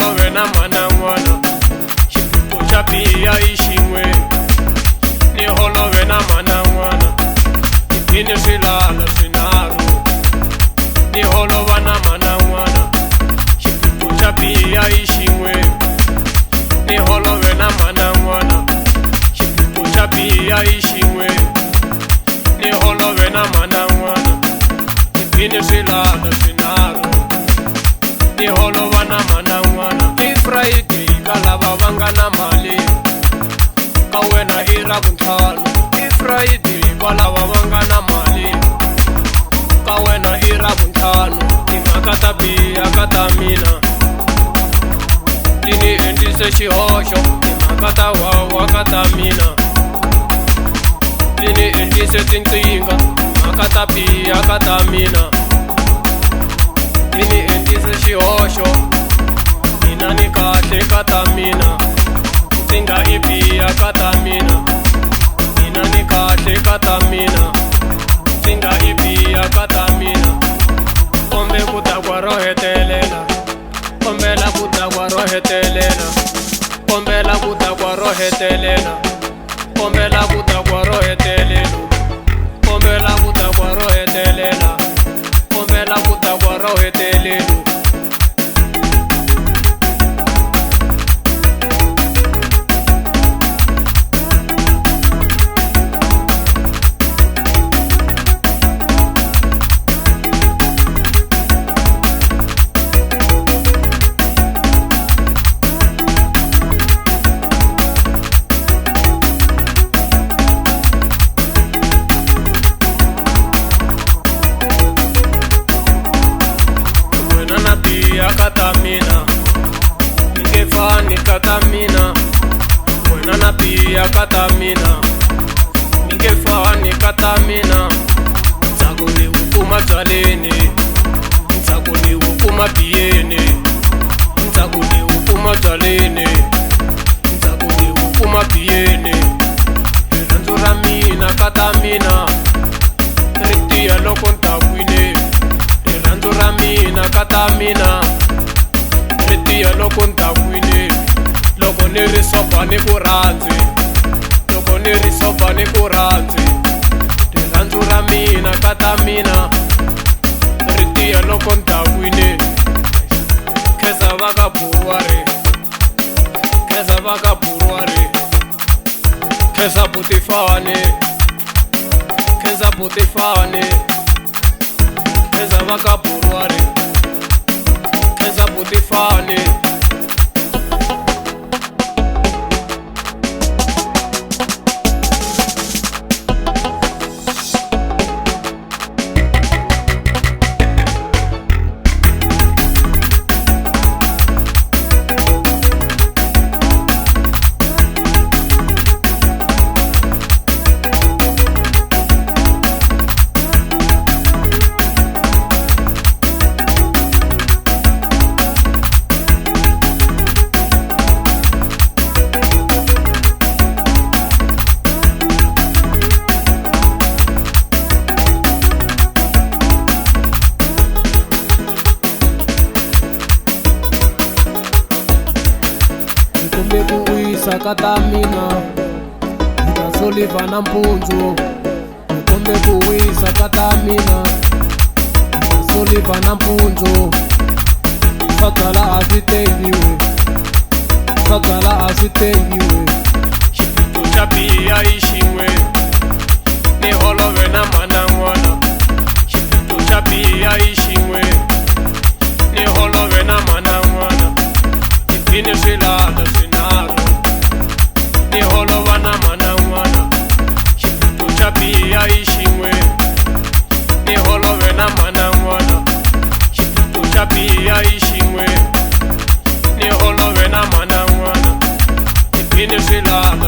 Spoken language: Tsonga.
holove na mana n'wana, xiphiqo xa biya i xin'we. Ni holove na mana n'wana, tiphini swilala swinharhu. Ni holova na mana n'wana, xiphiqo xa biya i xin'we. Ni holove na mana n'wana, xiphiqo xa biya i xin'we. Ni holove na mana n'wana, tiphini swilala swinharhu. Ni holova na mana n'wana, i Friday ka lava va nga na mali, ka wena i Ravuntlhanu. I Friday ka lava va nga na mali, ka wena i Ravuntlhanu. Timhaka ta biha ka ta mina ti ni endlise xihoxo, timhaka ta wawa ka ta mina ti ni endlise tinqingha, timhaka ta biha ka ta mina ti ni endlise xihoxo. Mina ni kahle ka ta mina, nkingha i biha ka ta mina. Mina ni kahle ka ta mina, nkingha i biha ka ta mina. Kombe ku dakwa ro hetelela, kombela ku dakwa ro hetelela, kombela ku dakwa ro hetelela, kombela ku dakwa ro hetelela, kombela ku dakwa ro hetelela, kombela ku dakwa ro hetelela. Wena na biha ka ta mina, mi nge fani ka ta mina. Wena na biha ka ta mina, mi nge fani ka ta mina. Ntsako ni wu kuma byaleni, ntsako ni wu kuma biyeni, ntsako ni wu kuma byaleni, ntsako ni wu kuma biyeni. Rirhandzu ra mina ka ta mina ri tiya loko ntakwini. Rirhandzu ra mina ka ta mina ri tiya loko ntakwini. Loko ni ri soba ni ku rhandzi, loko ni ri soba ni ku rhandzi. Rirhandzu ra mina ka ta mina ri tiya loko ntakwini. Khensa va ka Buruwari, khensa va ka Buruwari, khensa Butifani, khensa Butifani, khensa va ka Buruwari, khensa Butifani. Kumbe ku wisa ka ta mina, hi ta soliva nampundzu. Hi kombe ku wisa ka ta mina, hi ta soliva nampundzu. Swa byala a swi tengiwi, swa byala a swi tengiwi. Xiphiqo xa biha i xin'we, ni holove na mana n'wana. Xiphiqo xa biha i xin'we, ni holove na mana n'wana. Tiphini swilala swinharhu, ni holova na mana n'wana. Xiphiqo xa biha i xin'we, ni holove na mana n'wana. Xiphiqo xa biha i xin'we, ni holove na mana n'wana. Tiphini swilala